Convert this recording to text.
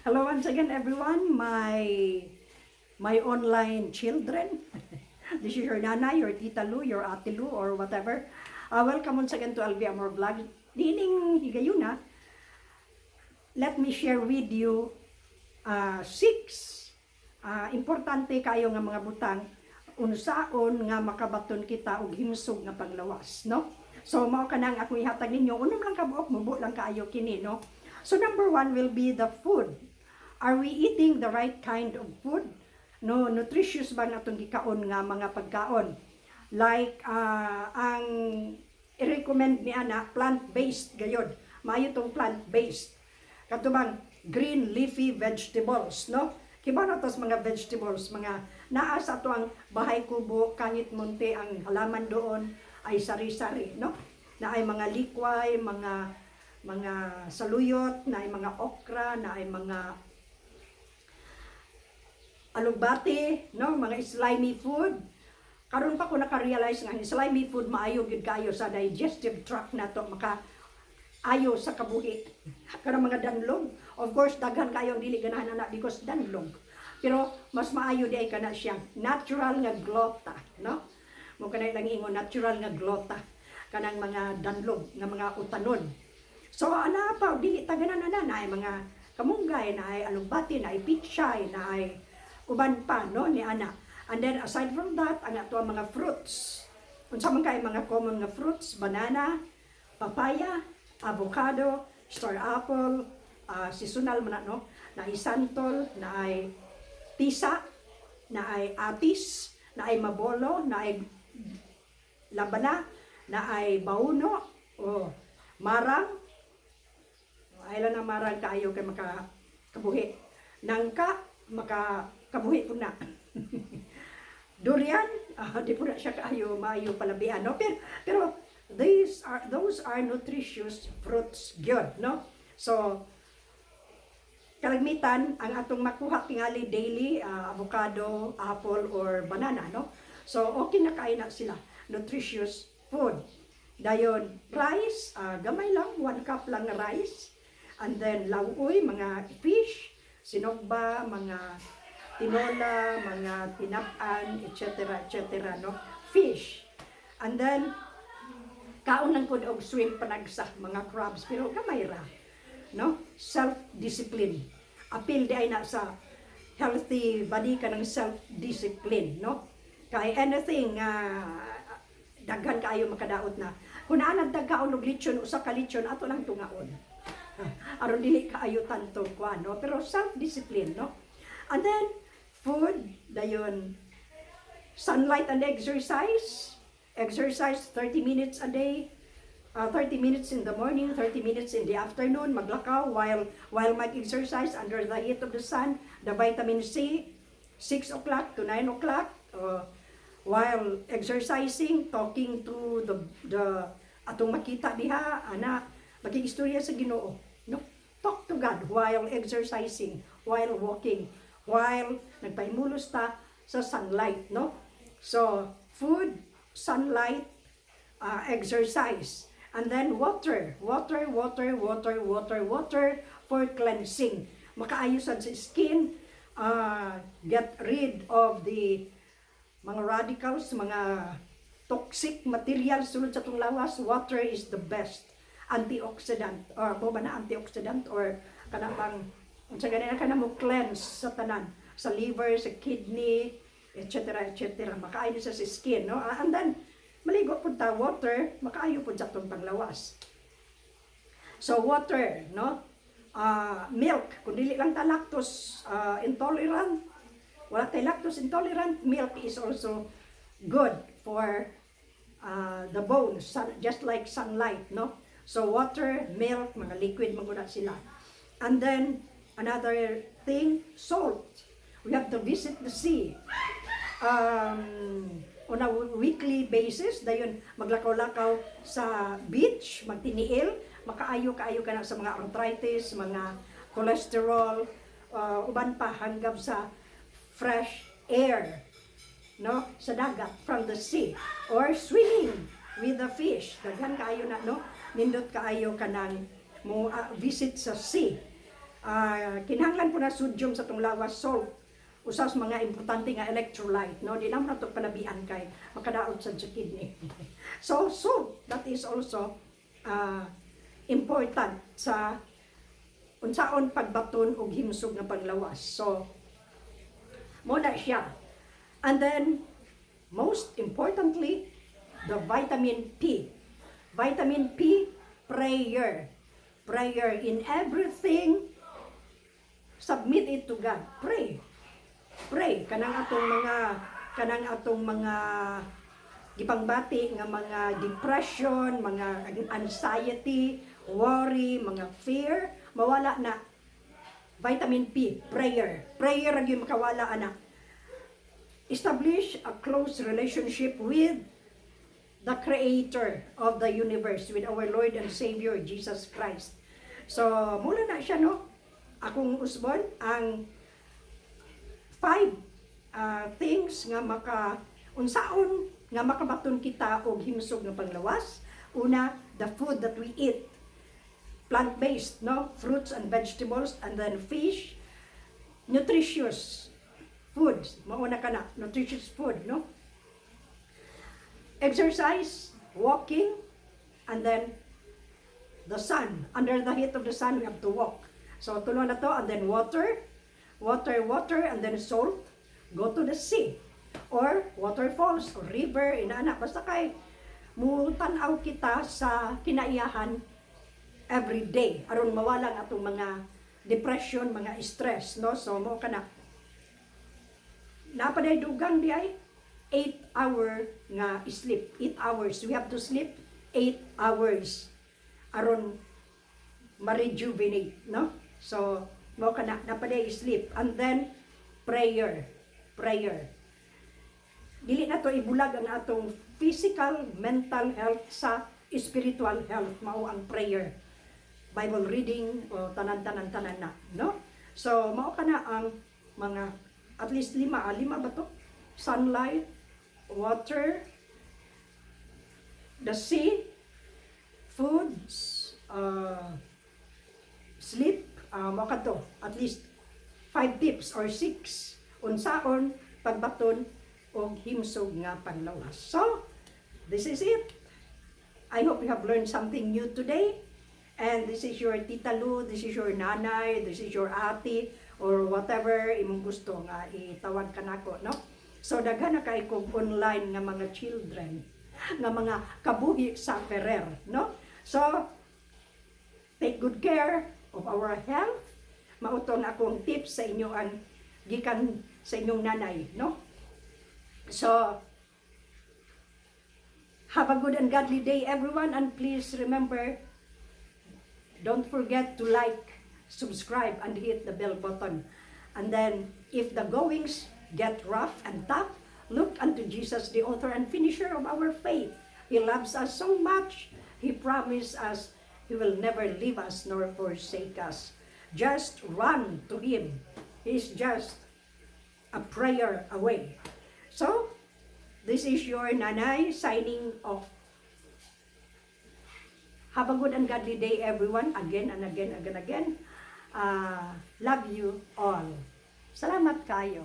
Hello once again, everyone, my online children. This is your nanay, your Tita Lu, your Ate Lu, or whatever. Welcome once again to LB Amor Vlog. Niining higayuna, let me share with you six importante kayo nga mga butang unsaon nga makabaton kita og himsog nga panglawas, no? So mao kanang akong ihatag ninyo, unom lang kabuok, mubo lang kaayo kini, no? So number one will be the food. Are we eating the right kind of food, no? Nutritious ba nga atong gikaon nga mga pagkaon? Like ang i-recommend ni ana, plant-based gayod. Maayo tong plant-based, kato bang green leafy vegetables, no? Kibaw na tos mga vegetables, mga naa sa ato ang bahay kubo, kahit munti ang halaman doon ay sari-sari, no? Naay mga likway, mga saluyot, naay mga okra, naay mga alugbati, no? Mga slimy food. Karon pa ko naka-realize nga ang slimy food maayo gyud kayo sa digestive tract nato, maka ayo sa kabuhi. Kanang mga danlog, of course daghan kayo ang dili ganahan ana because danlog. Pero mas maayo di ay kana siya natural nga glota, no? Mo kanay lang ingon natural nga glota kanang mga danlog nga mga utanon. So ana pa dili ta ganahan ana, naay mga kamunggay, naay alugbati, naay pichay, naay uban pa, no, ni ana. And then aside from that, ang ato ang mga fruits. Unsa man kay mga common nga fruits? Banana, papaya, avocado, star apple, seasonal man na, no? Naay santol, naay tisa, naay atis, naay mabolo, naay labana, naay bauno, o marang, ay lang na marang kaayo kay maka kabuhi. Nangka, maka kabuhi po na. Durian, di po na siya kaayo maayo palabian, no? Pero these are those are nutritious fruits gyud, no? So kalagmitan ang atong makuha tingali daily, avocado, apple or banana, no? So okay na kaayo na sila, nutritious food. Dayon rice, gamay lang, 1 cup lang na rice. And then lawoy, mga fish, sinugba, mga tinola, mga tinap-an, etc. etc. no? Fish. And then kaon lang pud og shrimp, panagsa, mga crabs, pero gamay ra, no? Self-discipline. Apil di ay na sa healthy body ka ng self-discipline, no? Kay anything nga daghan kaayo makadaot na. Kung naa nagkaon og lechon, usa ka lechon ato lang tungaon. Aron dili kaayo tanto kuan, no? Pero self-discipline, no? And then food, dayon sunlight and exercise. Exercise 30 minutes a day. 30 minutes in the morning, 30 minutes in the afternoon, maglakaw while mag-exercise under the heat of the sun, the vitamin C, 6 o'clock to 9 o'clock, while exercising, talking to the atong makita diha, ana, makigistorya sa Ginoo, no? Talk to God while exercising, while walking, while nagpahimulos ta sa sunlight, no? So, food, sunlight, exercise. And then water, water, water, water, water, water for cleansing. Makaayo sad sa skin, get rid of the mga radicals, mga toxic materials sulod sa atong lawas. Water is the best antioxidant or mo ba na antioxidant or kanang bang unsa gani na kana mo cleanse sa tanan, sa liver, sa kidney, etc. etc. Makaayo sa skin, no? And then maligo pud ta, water makaayo pud sa atong panglawas. So water, no? Milk, kung dili lang ta lactose intolerant, wala tay lactose intolerant, milk is also good for the bones, just like sunlight, no? So water, milk, mga liquid man gud na sila. And then another thing, salt. We have to visit the sea on a weekly basis, dayon maglakaw-lakaw sa beach, magtiniil, makaayo kaayo ka na sa mga arthritis, mga cholesterol, uban pa, hanggang sa fresh air, no, sa dagat, from the sea, or swimming with the fish. Daghan kaayo na, no? Nindot kaayo kanang mo visit sa sea. Kinahanglan po na sodium sa atong lawas, salt. Usa sa mga importante nga electrolyte, no? Di naman nato palabian kay makadaot sad sa kidney. So, salt, that is also important sa unsaon pagbaton og himsog nga panglawas. So, mao na siya. And then, most importantly, the vitamin P. Vitamin P, prayer. Prayer in everything, submit it to God. Pray. Pray. Kanang atong mga gipangbati nga mga depression, mga anxiety, worry, mga fear, mawala na. Vitamin P, prayer. Prayer ang yung makawala ana. Establish a close relationship with the creator of the universe, with our Lord and Savior Jesus Christ. So, mao na siya, no? Akong usbon ang five things nga maka unsaon nga makabaton kita og himsog nga panglawas. Una, the food that we eat. Plant-based, no? Fruits and vegetables and then fish. Nutritious foods. Mao na kana, nutritious food, no? Exercise, walking, and then the sun. Under the heat of the sun, we have to walk. So, tulo na to, and then water, water, water, and then salt. Go to the sea or waterfalls or river, inana. Basta kay mutan-aw kita sa kinaiyahan every day aron mawala ang atong mga depression, mga stress, no? So mao kana. Naa pa day dugang diay, 8 hour nga sleep. 8 hours. We have to sleep 8 hours aron ma-rejuvenate, no? So, mao kana, naa pa day sleep. And then, prayer. Prayer. Dili na to ibulag ang atong physical, mental health sa spiritual health. Mao ang prayer. Bible reading o tanan-tanan tanan na, no? So, mao kana ang mga at least lima, lima ba to? Sunlight, water, the sea, foods, sleep, mao kadto. At least five tips or six unsaon pagbaton og himsog nga panglawas. So, this is it. I hope you have learned something new today. And this is your Tita Lu, this is your nanay, this is your ate, or whatever imong gusto nga itawag ka nako, no? So daghan na kay kog online nga mga children, nga mga kabuhi sufferer, no? So take good care of our health. Mao to ang akong tips sa inyo ang gikan sa inyong nanay, no? So have a good and godly day, everyone, and please remember, don't forget to like, subscribe, and hit the bell button. And then, if the goings get rough and tough, look unto Jesus, the author and finisher of our faith. He loves us so much. He promised us He will never leave us nor forsake us. Just run to Him. He's just a prayer away. So, this is your nanay signing off. Have a good and godly day, everyone. Again and again, again, again. Love you all. Salamat kayo.